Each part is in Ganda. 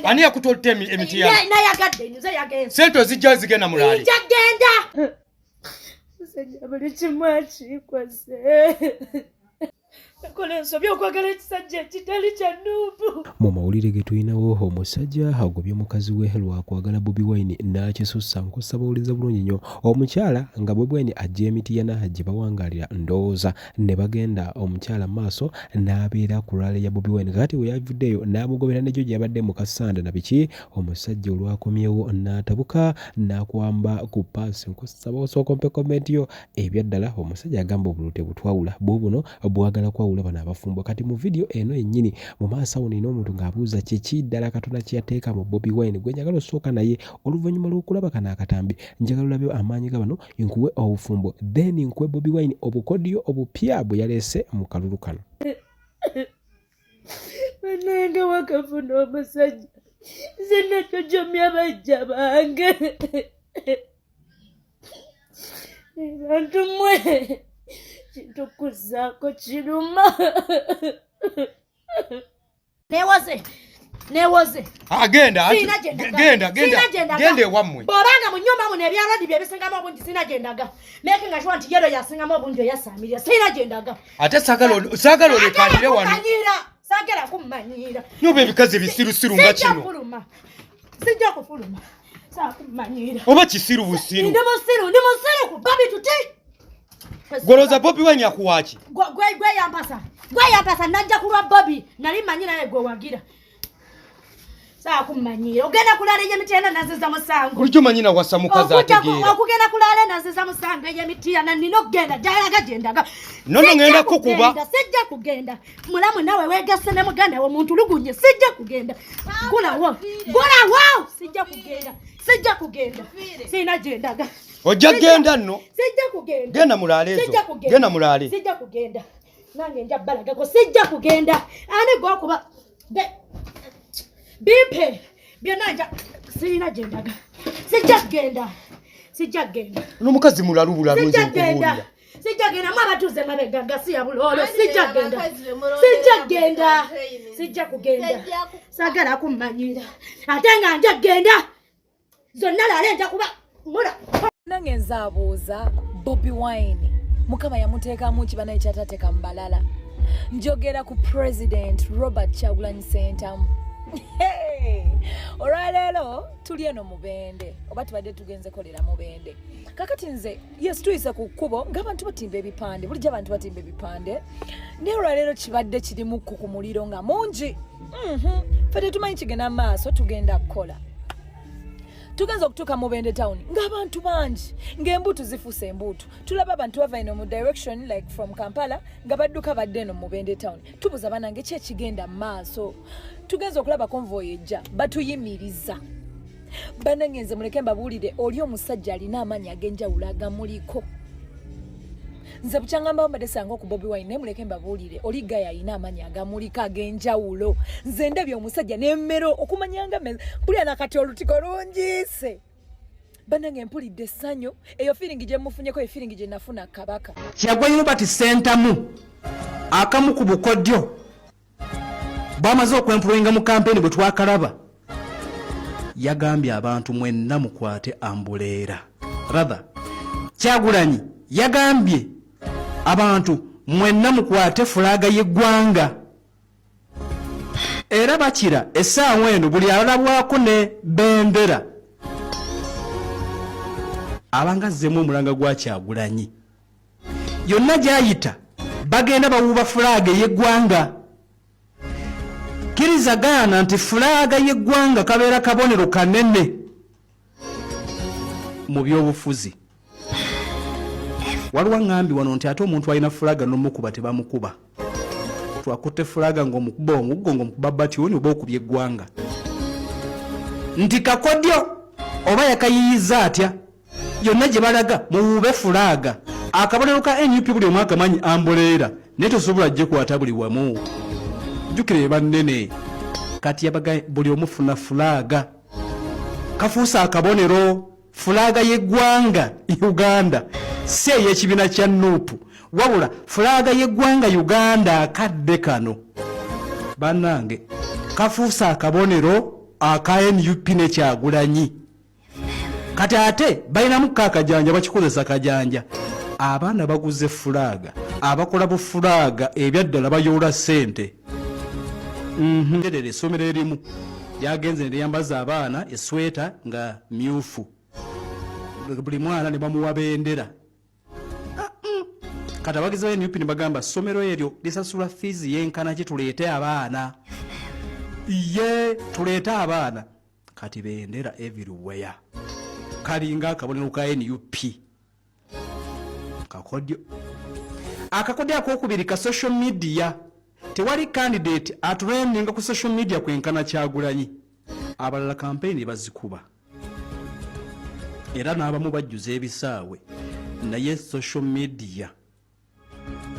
Ani yakutotta emitiyana? Nayagadde nze yagenze. Sente ozijja zigenda mulaali. Nja genda. Musajja buli kimu akikoze. Nakola ensobi okwagala ekisajja ekitali kya nuupu. Mu mawulire ge tulinawo, omusajja agobye mukazi we lwa kwagala Bobi Wine n'akisussa. Nkusaba owulirize bulungi nnyo. Omukyala nga Bobi Wine ajja e Mityana gye bawangaalira ndowooza ne bagenda omukyala mu maaso n'abeera ku rally ya Bobi Wine. Kaakati bwe yavuddeyo n'amugobera ne gyo gye yabadde mu kasanda na biki, omusajja olwakomyewo n'atabuka n'akwamba ku ppaasi. Nkusaba osooke ompe comment yo. Ebyaddala omusajja agamba obululu tebutwawula, buubuno bwagala kwawula bano abafumbo. Kati mu vidiyo eno yennyini mu maaso awo nina omuntu ng'abuuza kiki ddala Katonda kye yateeka mu Bobi Wine gwe njagala osooka naye oluvannyuma lw'okulaba kano akatambi njagala olabe amaanyi ga bano nkuwe obufumbo then nkuwe Bobi Wine obukodyo obupya bwe yaleese mu kalulu kano. Banange wakafuna omusajja nze nakojomya bajja bange. Bantu mmwe kintukuzaako kiruma. Newoze newoze. Ah, genda genda genda genda ewammwe. Bw'obanga mu nnyumba muno ebyalodi bye bisingamu obungi sirina gye ndaga. Making sure nti yero yasingamu obungi oyasamirira sirina gye ndaga. Ate saagala olekanire wano. Saagala kummanyiira. Noba ebikazi ebisirusiru nga kino. Sijja kufuluma. Saakummanyiira. Oba kisiru busiru. Ndi musiru, ndi musiru ku Bobi tuti. Gwolowooza Bobi Wine akuwaaki? Gwe yampasa. Gwe yampasa najja kulwa Bobi. Nali mmanyi naye gwe wagira. Saakummanyiira. Ogenda kulaala ey'emitiyana naziza musango. Bulijjo manyi nawasa mukazi ategeera. Okugenda kulaala naziza musango ey'emitiyana nina okugenda gyalaga gye ndaga. Nono ngenda kukuba. Sijja kugenda. Mulamu nawe wegasse ne muganda wo muntu lugunye sijja kugenda. Gulawo. Gulawo. Sijja kugenda. Sijja kugenda. Sina gye ndaga. Ojja genda nno. Sijja kugenda. Genda mulaale ezo. Genda mulaale. Sijja kugenda. Nange nja balagako sijja kugenda. Ani gwakuba bimpe byonna nja sirina gye ndaga. Sijja kugenda. Sijja kugenda. N'omukazi mulalu bulalu nze nkubuulira. Sijja kugenda mu abatuuze mabega gasiya buloolo. Sijja kugenda. Sijja kugenda. Sijja kugenda. Saagala kummanyira. Ate nga nja kugenda. Zonna laale nja kuba mula. Nange nze abuuza Bobi Wine Mukama yamuteekamu ki banaye kyatateeka mu balala. Njogera ku President Robert Kyagulanyi Ssentamu. Olwaleero tuli eno Mubende, oba tubadde tugenze kolera Mubende. Kakati nze yes tuyise ku kkubo ng'abantu batimba ebipande, bulijjo abantu batimba ebipande, naye olwaleero kibadde kirimu ku ku muliro nga mungi. Ffe tetumanyi kigenda mu maaso, tugenda kukola. Tugenze okutuuka Mubende town ng'abantu bangi, ng'embuutu zifuuse embuutu. Tulaba abantu bava eno mu direction like from Kampala nga badduka badde eno Mubende town. Tubuuza banange ki ekigenda mu maaso. Tugenze okulaba convoy ejja, batuyimiriza. Bannange nze muleke mbabuulire, oli omusajja alina amaanyi ag'enjawulo agamuliko. Nze bukyangamba mbadde sanga ku Bobi Wine, naye muleke mbabuulire, oli gaya alina amaanyi agamuliko ag'enjawulo. Nze ndabye omusajja n'emmero okumanya nga mpulira nakati olutiko lungiise. Bannange mpulidde essanyu, eyo feeling gye mufunyeko ye feeling gye nafuna Kabaka. Kyagulanyi Robert Ssentamu akamu ku bukodyo bw'amaze okwempuloyinga mu kampeyini bwe twakalaba, yagambye abantu mwenna mukwate ambuleera. Rather, Kyagulanyi yagambye abantu mwenna mukwate fulaaga y'eggwanga. Era bakira essaawa eno buli alalabwako ne bendera abanga azzeemu omulanga gwa Kyagulanyi. Yonna gy'ayita bagenda bawuuba fulaaga ey'eggwanga. Kkiriza gaana nti fulaaga y'eggwanga kabeera kabonero kanene mu byobufuzi. Waliwo aŋŋambye wano nti ate omuntu alina fulaaga n'omukuba tebamukuba. Twakutte fulaaga ng'omukuba omuggo ng'omukuba batyoni oba okubye eggwanga. Nti kakodyo oba yakayiyiza atya? Yonna gye balaga muwuube fulaaga. Akabonero ka NUP buli omu akamanyi ambuleera, naye tosobola gikwata buli wamu. Jjukira eba nnene. Kati yabaga buli omu funa fulaaga. Kafuuse akabonero. Fulaaga y'eggwanga Uganda si ey'ekibiina kya NUP, wabula fulaaga y'eggwanga Uganda akadde kano. Bannange kafuuse akabonero. aka nup ne kyagulanyi kati ate balinamu ko akajanja bakikozesa kajanja abaana baguze fulaaga abakola bufulaaga ebyaddala bayoola ssente mhm. erero essomero erimu lyagenze ne lyambaza abaana esweta nga myufu buli mwana ne bamuwa bendera ah, mm. kati abagizi ba nup ne bagamba ssomero eryo lisasula fiizi yenkana ki tuleete abaana ye tuleete abaana kati bendera everywhere kalinga akabonero ka nup kakodyo akakodyo akokubiri ka social media tewali candidate atrendinga ku social media kwenkana kyagulanyi abalala kampeyini bazikuba era n'abamu bajjuza ebisaawe naye social media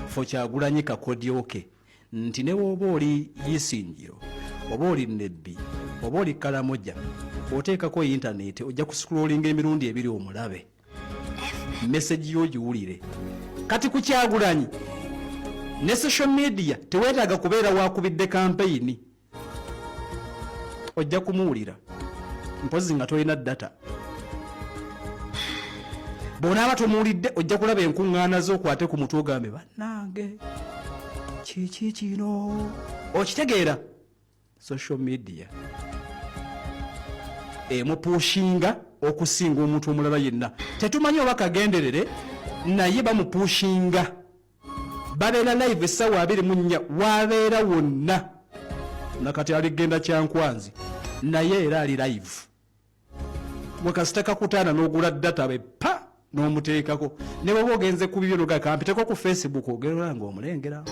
fo kyagulanyi kakodyoke nti ne woba oli yisinjiro oba oli nebbi oba oli kalamoja oteekako intaneti ojja kusukulolinga emirundi ebiri omulabe meseji yo ogiwulire kati ku kyagulanyi ne social media teweetaaga kubeera wakubidde kampeyini ojja kumuwulira mpozi nga tolina data bwonaaba tomuwulidde ojja kulaba enkuŋŋaana zo okwate ku mutwe ogambe bannange kiki kino okitegeera social media emupushinga okusinga omuntu omulala yenna tetumanyi oba kagenderere naye bamupushinga babeera live essaawa 24 wabeera wonna nakati aligenda kyankwanzi naye era ali live wekasita kakutaana n'ogula data be pa n'omuteekako ne bwoba ogenze ku bibyo noga kampiteko ku facebook ogenda nga omulengera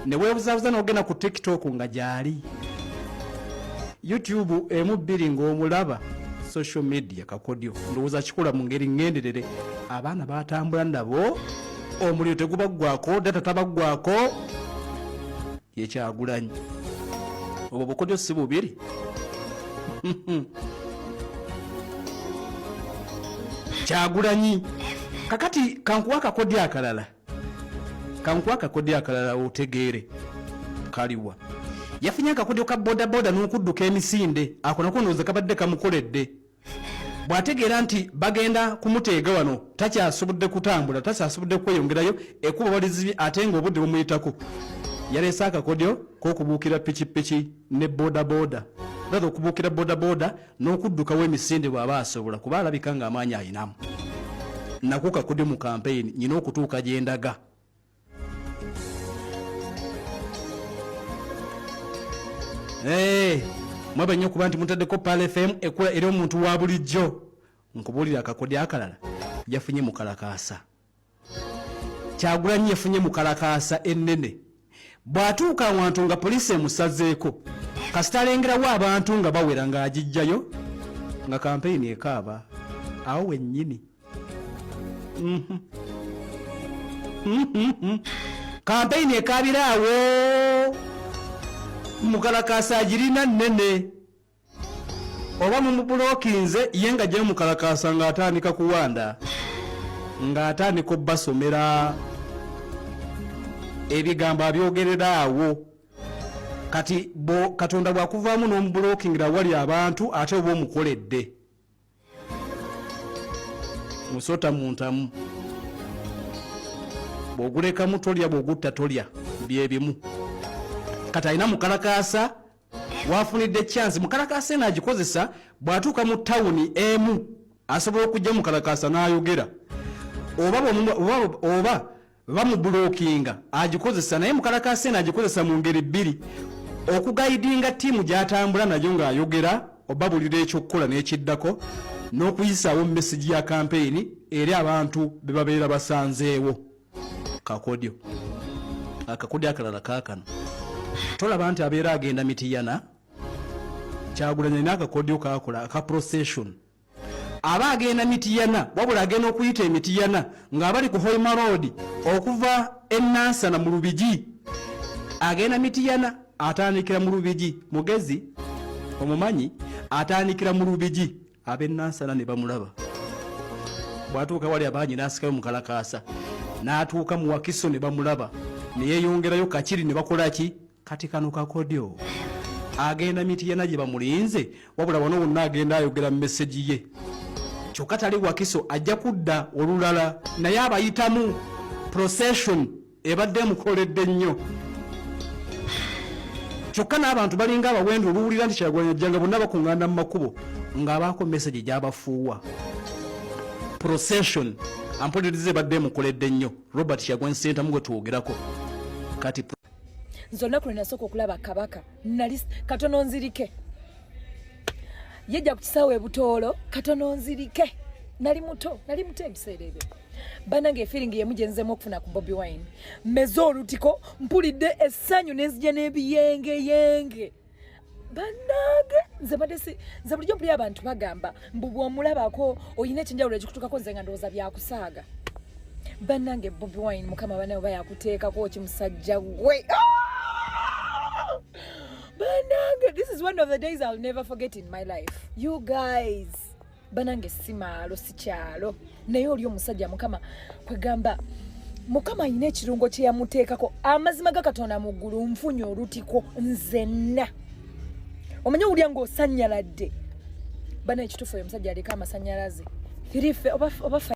ne weebuzabuza n'ogenda ku tiktok nga gyali youtube emu bbiri ng'omulaba social media kakodyo ndowooza kikola mu ngeri ŋŋenderere abaana batambula nabo omuliro tegubaggwako data tabaggwako yekyagulanyi obwo bukodyo si bubiri kyagulanyi kakati kankuwa akakodyo akalala kankuwa akakodyo akalala otegeere kaliwa yafunye akakodyo ka bodaboda n'okudduka emisinde ako nako ndowooza kabadde kamukoledde bw'ategeera nti bagenda kumuteega wano takyasobodde kutambula takyasobodde kweyongerayo ekkubo balizibye ate ng'obudde bumuyitako yaleese akakodyo k'okubuukira pikipiki ne bodaboda rather okubuukira bodaboda n'okuddukawo emisinde bw'aba asobola kuba alabika ng'amaanyi ayinamu nako kakodyo mu kampeyini nyina okutuuka gye ndaga Mwebe nnyo okuba nti mutaddeko Pearl FM ekula eri omuntu wa bulijjo. Nkubuulira akakodyo akalala yafunye mukalakaasa. Kyagulanyi yafunye mukalakaasa ennene. Bw'atuuka awantu nga poliisi emusazeeko kasita alengerawo abantu nga bawera ng'agijjayo nga kampeyini ekaaba awo wennyini. Mhm. Mhm. Kampeyini ekabira awo mukalakasa agirina nnene oba mumubulokinze ye nga gye mukalakasa ng'atandika kuwanda ng'atandika obbasomera ebigambo abyogerera awo kati bo katonda bwakuvaamu n'omubulokingira wali abantu ate oba omukoledde musota mu ntamu bw'ogulekamu tolya bw'ogutta tolya byebimu kati alina mukalakaasa wafunidde chance mukalakaasa eno agikozesa bw'atuuka mu tawuni emu asobola okujja mukalakaasa n'ayogera oba oba bamubulokinga agikozesa naye mukalakaasa eno agikozesa mu ngeri bbiri okugayidinga ttiimu gy'atambula nayo ng'ayogera obabulira ekyokukola n'ekiddako n'okuyisaawo mesegi ya kampeyini eri abantu be babeera basanzeewo kakodyo akakodyo akalala kaakano tolaba nti abeera agenda mitiyana kyagulanyi alina akakodyo kakola aka procession aba agenda mitiyana wabula agenda okuyita emitiyana ng'abali ku hoima road okuva enansana mu lubigi agenda mitiyana atandikira mu lubigi mugezi omumanyi atandikira mu lubigi ab'enansana ne bamulaba bwatuuka wali abangi n'asikayo mukalakaasa n'atuuka mu wakiso ne bamulaba ne yeeyongerayo kakiri ne bakola ki kati kano kakodyo Agenda Mityana gye bamulinze, wabula wano wonna agenda ayogera mu message ye. Kyokka tali Wakiso, ajja kudda olulala, naye abayitamu procession ebadde emukoledde nnyo. Kyokka n'abantu balinga abawendo, oluwulira nti Kyagulanyi ajjanga, bonna bakuŋŋaana mu makubo ng'abaako message gy'abafuuwa. Procession ampuliriza ebadde emukoledde nnyo. Robert Kyagulanyi Ssentamu gwe twogerako kati. Nze olunaku lwe nasooka okulaba Kabaka, nali katono nzirike. Yejja ku kisaawe ebutoolo, katono nzirike. Nali muto, nali muto ebiseera ebyo. Banange, e feeling yemu gyenzemu okufuna ku Bobi Wine, mmeze olutiko, mpulidde essanyu nenzija n'ebiyengeyenge. Bannange, nze badde si nze bulijjo mpulira abantu bagamba mbu bw'omulabako oyina ekyenjawulo ekikutukako. Nze nga ndowooza byakusaaga. Bannange, Bobi Wine, Mukama banawe bayakuteekako ki musajja gwe? Ah! Bannange, this is one of the days I'll never forget in my life, you guys. Banange, si maalo, si kyalo, naye oli omusajja Mukama kwegamba Mukama ayina ekirungo kye yamuteekako. Amazima ga Katonda mu ggulu, nfunye olutiko nzenna. Omanye owulya ng'osanyaladde. Bana, ekituufu, oyo omusajja aliko amasanyalaze. Firife oba